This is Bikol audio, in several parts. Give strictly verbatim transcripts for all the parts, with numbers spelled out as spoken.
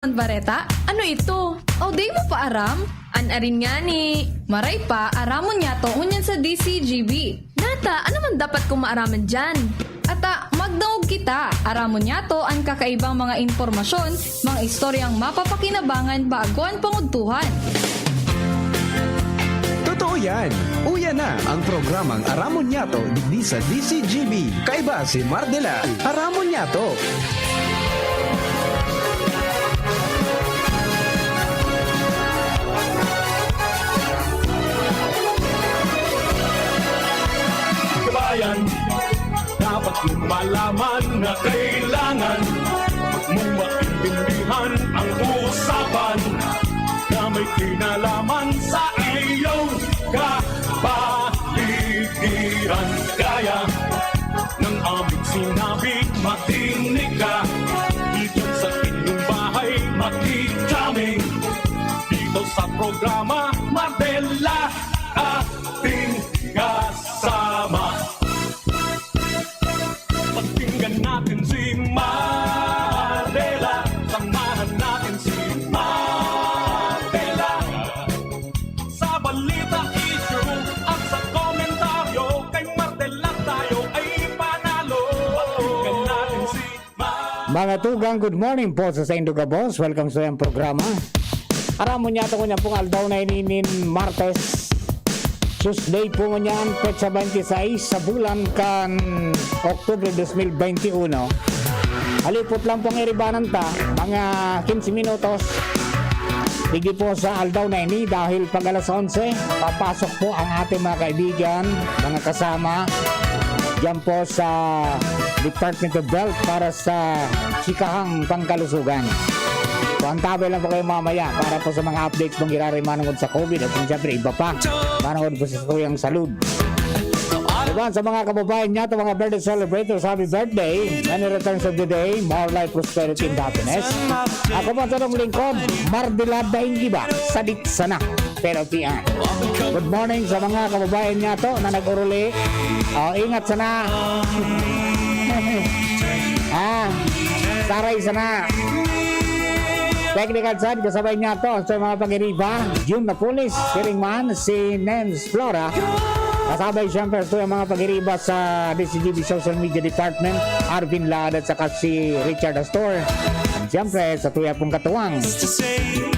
Bareta? Ano ito? O, di mo pa aram? An arin ngani. Maray pa, aramon niyato ngunyan sa D C G B. Nata, ano man dapat kong maaraman diyan? Ata, magdangog kita. Aramon niyato an kakaibang mga impormasyon, mga istoryang mapapakinabangan bago an pangudtuhan. Totoo yan. Uya na ang programang Aramon Niyato digdi sa D C G B. Kaiba si Mardela. Aramon Niyato. Kabayan, dapat mong malaman na kailangan mong maintindihan ang usapan na may kinalaman sa iyong kapaligiran. Kaya ng aming sinabi, makinig ka. Dito sa inyong bahay, makikita kami. Dito sa programa, Mardela, ating kasama. Pakinggan natin si Mardela. Samahan natin si Mardela. Sa balita, issue at sa komentaryo, kay Mardela tayo ay panalo. Pakinggan natin si Mardela. Mga tugang, good morning po sa saindo gabos. Welcome sa iyang programa. Aramon niyato ngunyan pong aldaw na ini nin Martes. Tuesday po ngunyan, petsa twenty-six sa bulan kan Oktubre dos mil benti uno. Halipot lang pong iribanan ta, mga quince minutos. Digdi po sa aldaw na ini, dahil pag alas onse, papasok po ang ating mga kaibigan, mga kasama, diyan po sa Department of Health para sa chikahang pangkalusugan. So, antabay lang po kayo mamaya para po sa mga updates pong irari manungod sa COVID at kung siyempre iba pa, manungod po sa tuyang salud. Diba, sa mga kababayan niyato, mga birthday celebrators, happy birthday. Many returns of the day, more life, prosperity, and happiness. Ako po ang sarong lingkod, Mardela Daing Giba, sadik sana. Pero tiyan. Good morning sa mga kababayan niyato na nag-uruli. Oh, ingat sana. Ah, saray sana. Technical side, kasabay niyato sa mga pag-iriba, June Napoles, siring man si Nems Flora. Kasabay siyempre sa mga pag-iriba sa D C G B Social Media Department, Arvin Laad at saka si Richard Astor. Siyempre, sa tuya pong katuwang.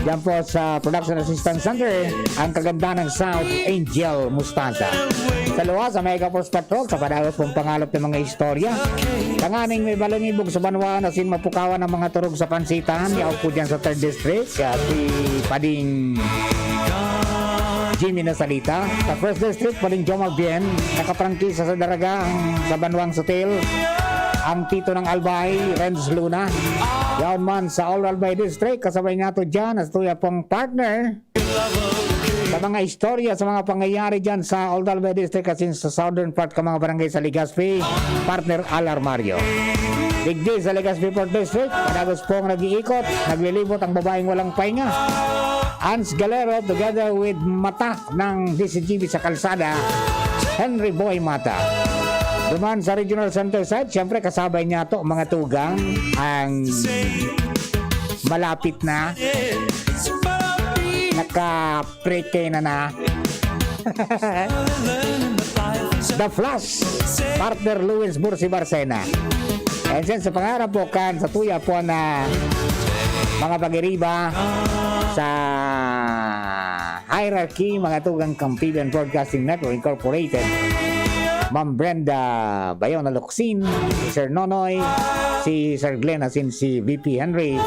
Diyan po sa Production Assistance Center, ang kagandahan ng South, Angel Mustasa. Sa luwas, sa Mega Force Patrol, sa padagos pong pangalap ng mga istorya. Tanganing may balangibog sa banwaan, asin mapukawan ang mga turog sa pansitan, yaon po dyan sa third District, ah, si Pading Jimmy Nasalita. Sa first District, Pading Jomar Bien, nakaprangkisa sa Daraga, ang sa banwang Sutil, ang Tito ng Albay, Renz Luna. Yaon man sa All Albay District, kasabay niyato dyan, ang tuya pong partner sa mga istorya, sa mga pangyayari dyan sa All Albay District, asin sa southern part ka mga barangay sa Legazpi, partner Al Armario. Digdi sa Legazpi Fourth District, padagos pong nag-iikot, naglilibot ang babaeng walang pahinga. Ans Galero together with Mata ng D C G B sa kalsada, Henry Boy Mata. Duman sa Regional Center Side, siyempre kasabay niyato, mga tugang, ang malapit na, naka-pre-K na na. The Flash, partner Luis Bursi Barcena. And then sa pangarap po kan sa tuya po na mga pag-iriba sa hierarchy, mga tugang Campiban Broadcasting Network Incorporated. Ma'am Brenda Bayona Locsin, si Sir Nonoy, si Sir Glenn, asin si V P Henry.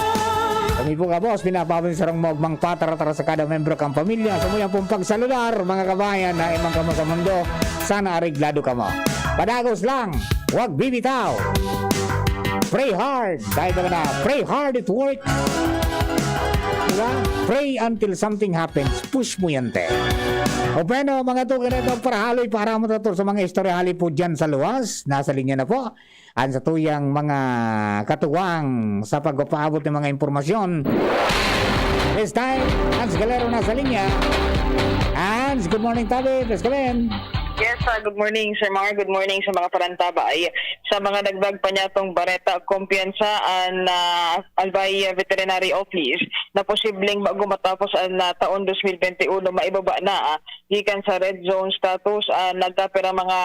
Kami po, gabos, pinapabon sa rong mogmang patara-tara sa kada membro kang pamilya. Sa muyang pong pagsaludar, mga kabayan, na imang kamo sa mundo, sana areglado kamo. Padagos lang, wag bibitaw. Pray hard. Dahil naman na, pray hard at work. Diba? Pray until something happens. Push mo yan, te. O bueno, mga tugang, ito para haloy, para mo sa mga istorya hali po dyan sa luwas. Nasa linya na po ang sa tuyang mga katuwang sa pagpapaabot ng mga impormasyon. This time, Hans Galero nasa linya. Hans, good morning, Tabi. Please come in. Yes, ah, good morning, Sir Mar. Good morning sa mga parantabay. Sa mga dagdag pa niyatong bareta, kumpiyansa an, ah, Albay Veterinary Office na posibleng bago matapos an, ah, taon dos mil bente uno, maibaba na, ah, gikan sa red zone status, ah, nagkapirang mga,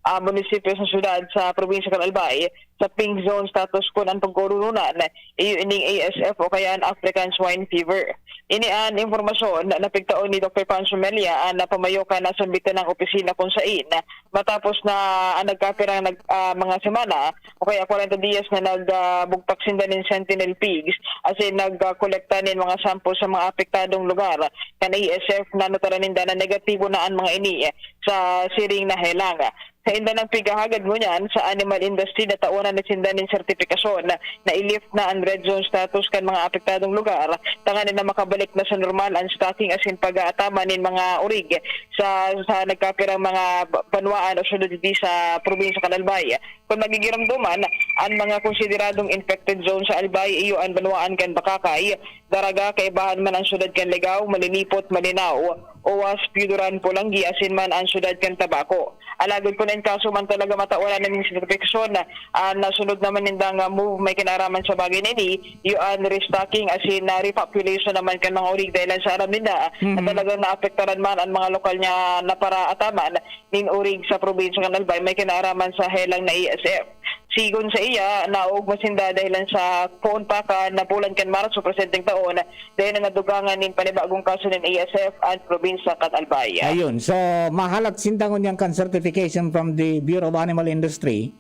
ah, munisipyo sa syudad sa probinsya kan Albay sa pink zone status kun an pagkaoronan iyo ining A S F o kaya an African Swine Fever. Ini an impormasyon na napigtaon ni Doktor Pancho Melia, an pamayo kan nasambitan ng opisina kun sain, matapos na an nagkapirang nag-, ah, mga semana o kaya kwarenta diyas na nag, ah, bugtak sinda nin sentinel pigs, asin nagkolekta nin mga sample sa mga apektadong lugar kan A S F, nanotaran ninda na negatibo na an mga ini sa siring na helang. Sa inda nang pighahagad ngunyan sa animal industry, natawanan na sinda nin sertipikasyon na i-lift na an red zone status kan mga apektadong lugar, tanganing na makabalik na sa normal an stocking asin pag-aataman nin mga orig sa, sa nagkapirang mga ba-, banwaan o syudad digdi sa probinsya kan Albay. Kun magigiramdoman, an mga konsideradong infected zone sa Albay iyo an banwaan kan Bacacay, Daraga, kaibahan man an syudad kan Ligao, Malinipot, Malinao, Oas, Piuduran, Polangui, asin man an syudad kan Tabaco. Alagad kun an kaso man talaga matawanan nin sertipikasyon, ah, nasunod naman nindang, ah, move may kinaraman sa bagay na ini, iyo an restocking asin na repopulation naman kan mga orig, dahilan sa aram ninda na Mhm. talagang naapektaran man an mga lokal niya na paraataman nin orig sa probinsya kan Albay may kinaraman sa helang na A S F. Sigon sa iya, naugma sinda dahilan sa poon pa kan napulan kan Marso presenteng taon, dahil na nadugangan nin panibagong kaso nin A S F an probinsya kan Albay. Ayun. So, mahalat sinda ngunyan kan certification from the Bureau of Animal Industry.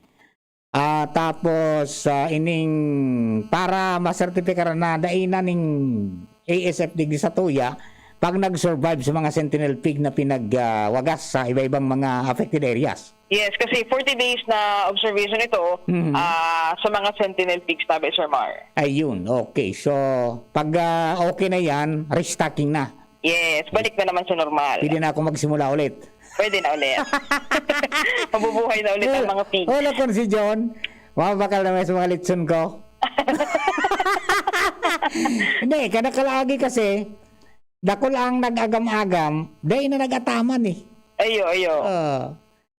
Ah, tapos, ah, ining para masertipikar na dai na ning A S F digdi sa tuya, pag nag-survive sa mga sentinel pig na pinag, ah, wagas sa iba-ibang mga affected areas. Yes, kasi forty days na observation ito, Mhm. ah, sa mga sentinel pigs, tabi, Sir Mar. Ayun, okay. So, pag, ah, okay na yan, restocking na. Yes, balik na naman sa normal. Pwede na ako magsimula ulit. Pwede na ulit. Mabubuhay na ulit ang mga pigs. Wala kon si John. Mabakal na may sa mga litson ko. Hindi, kada kalaagi kasi, dakul ang nag-agam-agam, dai na nag-ataman eh. Ayo, ayo. Ah.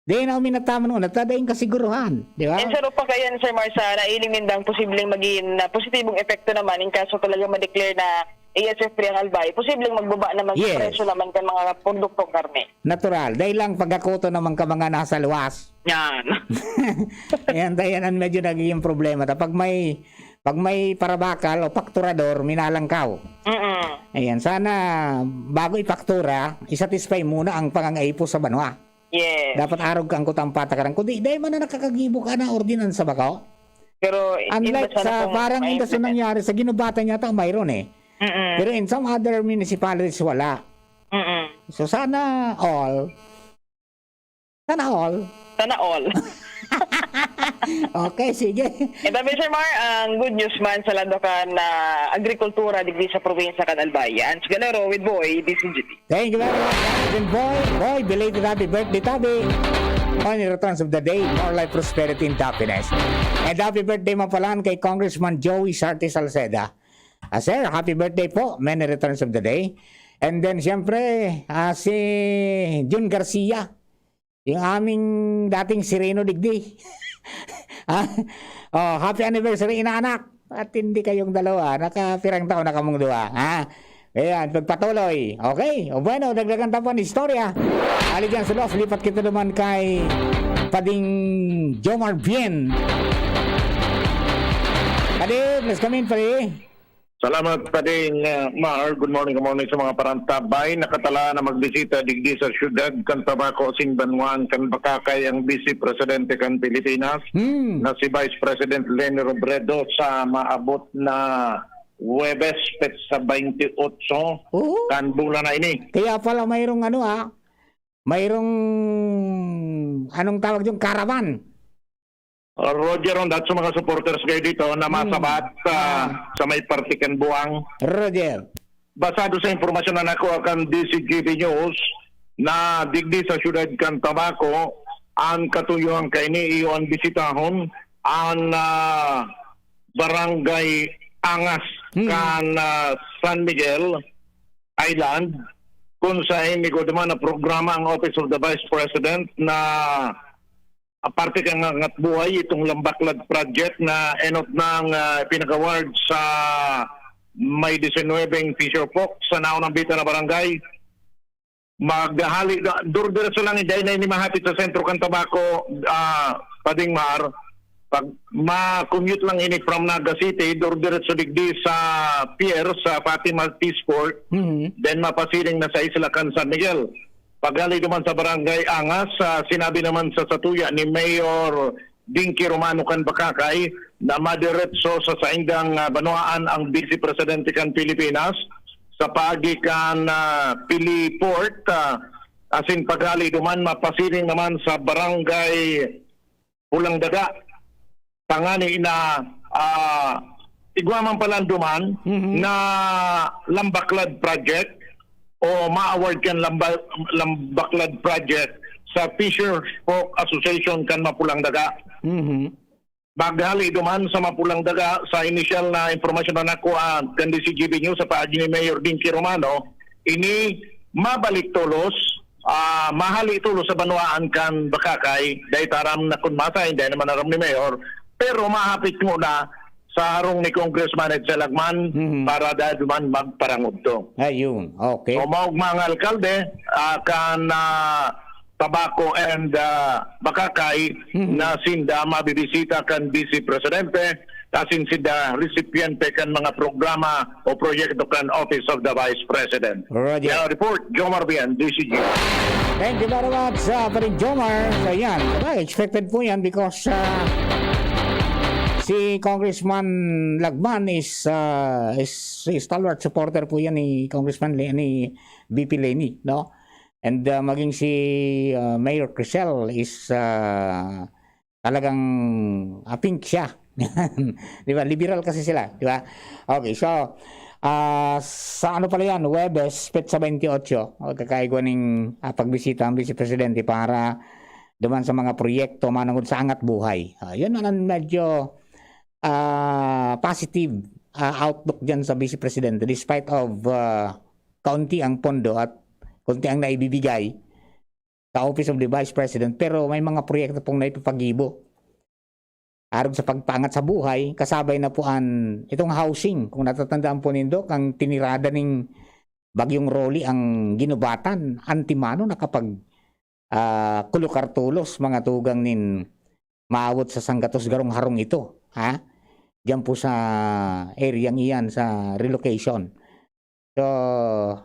Dai na uminataman una, ta daing kasiguruhan, di ba? And saro pa kayan, Sir Mar, sa nailing nindang posibleng maging, ah, positibong epekto naman in kaso talaga ma-declare na A S F free ang Albay, posibleng magbaba naman sa Yes. presyo naman kan mga produktong karne. Natural. Dahil lang pagkakuto naman ka mga nasa luwas. Yan. Ayan, tayo yan ang medyo nagiging problema. Ta pag may, pag may parabakal o pakturador, minalangkaw. Mm-mm. Ayan, sana bago ipaktura, isatisfy muna ang pangangaipo sa banwa. Yes. Dapat arog ka ang kutang patakaran. Kundi, dahil man na nakakagibo ka na ordinansa ba ka? Pero Unlike imbes na sa kung parang inda sa ma-implement. nangyari sa Guinobatan yata, mayroon eh. Mm-mm. Pero in some other municipalities, wala. Mm-mm. So, sana all. Sana all. Sana all. Okay, sige. E tabi, Sir Mar, ang good news man sa lado kan, ah, agrikultura digdi sa probinsya kan Albay. Hans Galero with Boy, D C G T. Thank you very much, Captain Boy. Boy, belated happy birthday, tabi. On the returns of the day, more life, prosperity, and happiness. And happy birthday man pala kay Congressman Joey Sarte Salceda. Ah, sir, happy birthday po. Many returns of the day. And then, siyempre, ah, si Jun Garcia, yung aming dating sireno digdi. Ah, oh, happy anniversary, inaanak. At hindi kayong dalawa, nakapirang taon na kamong duwa, ha? Ayan, pagpatuloy. Okay, o bueno, dagdagan ta pa ang istorya. Ali dyan sa Los, lipat kita naman kay Pading Jomar Bien. Padi, please come in, Padi. Salamat, Pading, ah, Mar. Good morning, good morning sa mga parantabay. Nakatala na magbisita digdi sa siyudad kan Tabaco, asin banwaan kan Bacacay ang Vice Presidente kan Pilipinas, Hmm. na si Vice President Leni Robredo, sa maabot na Huwebes, petsa twenty-eight Oo. kan bulan na ini. Kaya pala mayroong ano, ah, mayroong, anong tawag yung caravan? Uh, Roger, on that sa mga supporters kayo dito na Hmm. masabat sa, Ah. sa may parte kan Buang. Roger. Basado sa impormasyon na nakuha kan D C G B News, na digdi sa siyudad kan Tabaco, ang katuyuhan kaini iyo ang bisitahon, ang, ah, Barangay Angas Hmm. kan, ah, San Miguel Island, kung sa ini ko duman na programa ang Office of the Vice President na aparte kan Angat Buhay, itong Lambaklad Project na enot nang, ah, pinag-award sa may disinwebeng Fisher Folk sa naunang bita na barangay. Maghali da-, dur-, diretso lang, dai na ini mahapit sa sentro kan Tabaco, ah, Pading Mar. Pag ma-commute lang ini from Naga City, dur-, diretso digdi sa pier sa Fatima Peace Port, Mhm. then mapasiring na sa isla kan San Miguel. Paghali duman sa Barangay Angas, ah, sinabi naman sa satuya ni Mayor Dinky Romano kan Bacacay na madiretso sa saindang, ah, banwaan ang Vice Presidente kan Pilipinas sa paagi kan, ah, Pili Port, ah, asin paghali duman mapasiring naman sa Barangay Pulang Daga. Tangani na, ah, igwa man pala duman Mhm. na Lambaklad Project o ma-award kan Lamba-, Lambaklad Project sa Fisher Folk Association kan Mapulang Daga. Mhm. Maghali duman sa Mapulang Daga, sa inisyal na impormasyon na nakuha kan D C G B News sa paagi ni Mayor Dinky Romano, ini mabalik tolos, ah, mahali tolos sa banwaan kan Bacacay, dai ta aram na kun masa, dai naman aram ni Mayor, pero mahapit ngona sa harong ni Congressman Edsel Lagman Mhm. para dai duman magparangudto. Ayun, okay. O maog mga alkalde, ah, kan, ah, Tabaco and, ah, Bacacay Mhm. na sinda mabibisita kan Vice Presidente, asin sinda resipiente kan mga programa o proyekto kan Office of the Vice President. Roger. Yan ang report, Jomar Bian, D C G. Thank you very much, ah, Paring Jomar. So, yan. Diba, expected po yan because, ah, si Congressman Lagman is, ah, is, is stalwart supporter po yan ni Congressman Le-, ni V P Leni, no? And, ah, maging si, ah, Mayor Crisel is, ah, talagang, ah, pink siya. Di ba? Liberal kasi sila, di ba? Okay, so, ah, sa ano pala yan, Huwebes, petsa twenty-eight, o, kakaigwa ning, ah, pagbisita ang Vice Presidente para duman sa mga proyekto manungod sa angat buhay. Ah, yun ang medyo, ah, positive, ah, outlook dyan sa Vice Presidente despite of, ah, kaunti ang pondo at kaunti ang naibibigay sa Office of the Vice President, pero may mga proyekto pong naipapagibo. Arog sa pagpaangat sa buhay, kasabay na po an, itong housing. Kung natatandaan po nindo, ang tinirada ning Bagyong Rolly ang ginubatan, antimano nakapag, ah, kulukar tolos, mga tugang, nin maawot sa sanggatos garong harong ito, ha? Diyan po sa area iyan, sa relocation. So,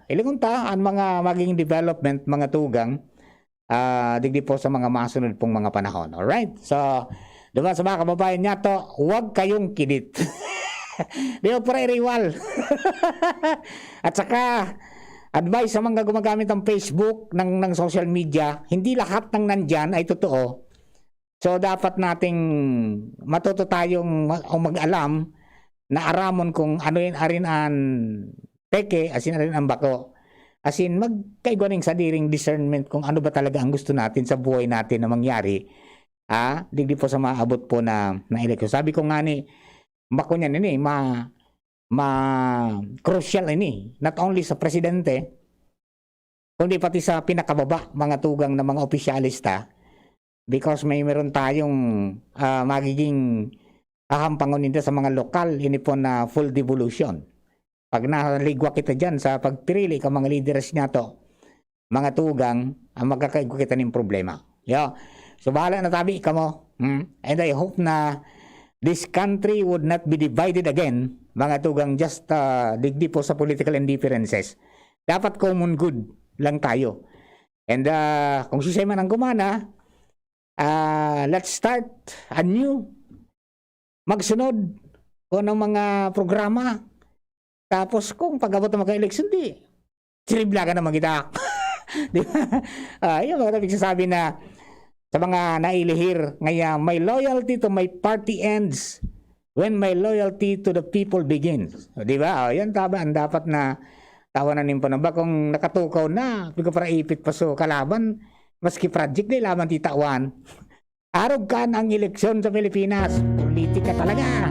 hilingon ta an mga magiging development, mga tugang, ah, digdi po sa mga masunod pong mga panahon. Alright? So, diba, sa mga kababayan niyato, huwag kayong kidit. Di ba, pura iriwal? At saka, advice sa mga gumagamit ng Facebook, ng, ng social media, hindi lahat ng nandyan ay totoo. So, dapat nating matuto tayong ma-, o mag-alam na aramon kung ano yan, arin an peke, asin arin an bako. Asin magkaigwa ning sadiring discernment kung ano ba talaga ang gusto natin sa buhay natin na mangyari, ah, digdi po sa maabot po na, na eleksyon. Sabi ko nga ni, bako niyan ini, ma-, ma-, crucial ini, not only sa presidente, kundi pati sa pinakababa, mga tugang na mga opisyalista, because may meron tayong, ah, magiging hahampangon ninda sa mga lokal, ini po na full devolution. Pag naligwa kita diyan sa pagpirili ka mga lideres niyato, mga tugang, ang magkakaigwa kita ning problema. Yo. So, bahala na tabi kamo. Hmm? And I hope na this country would not be divided again, mga tugang, just, ah, digdi po sa political indifferences. Dapat common good lang tayo. And, ah, kung siisay man ang gumana, ah, let's start anew. Magsunod kung anong mga programa. Tapos kung pag-abot na magka-eleksyon, di, siriblagan naman kita. Di ba? Ah, yun, mga nagsasabi na sa mga nailihir, ngaya, "My loyalty to my party ends when my loyalty to the people begins." O, di ba? O, yan, tama. Ang dapat na tawanan nin panumba. Kung nakatukaw na, pigkaparaipit pa so kalaban, maski project, di laban titawan. Arog kan ang eleksyon sa Pilipinas. Politika talaga.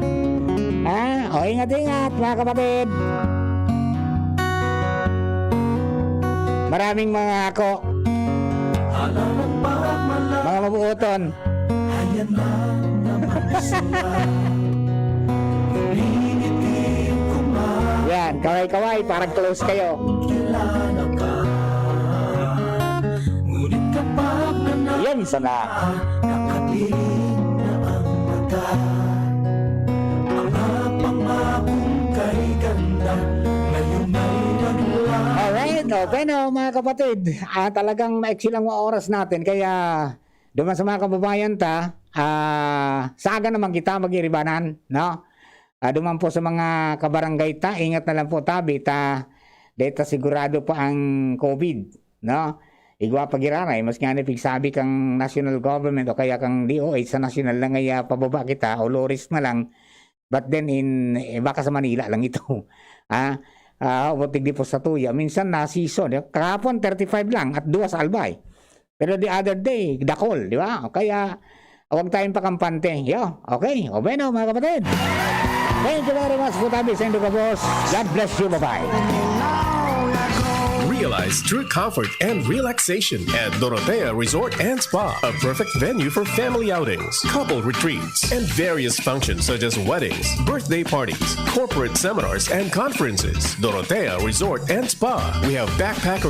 Ha? O, ingat-ingat, mga kapatid. Maraming mga ako. Mga mabuoton. Yan, kaway-kaway, parang close kayo. Yan sana. Alright, o bueno, mga kapatid, ah, talagang maiksi lang ang oras natin, kaya duman sa mga kababayan ta, ah, saga naman kita mag-iribanan, no? Ah, duman po sa mga kabarangay ta, ingat na lang po tabi ta, deta sigurado pa ang COVID, no? Igwa pa giraray, mas nga ni pigsabi kang national government o kaya kang D O H sa national lang ay, ah, pababa kita o low risk na lang. But then in, eh, baka sa Manila lang ito. Ah, ah, o tigdi po sa tuya. Minsan nasiso, di ba? Kahapon thirty-five lang at duwa sa Albay. Pero the other day, dakol, di ba? O kaya, huwag tayong pakampante. Yo, okay. O bueno, mga kapatid. Thank you very much po tabi sa indo ka boss. God bless you. Bye-bye. Realize true comfort and relaxation at Dorotea Resort and Spa, a perfect venue for family outings, couple retreats, and various functions such as weddings, birthday parties, corporate seminars, and conferences. Dorotea Resort and Spa. We have backpacker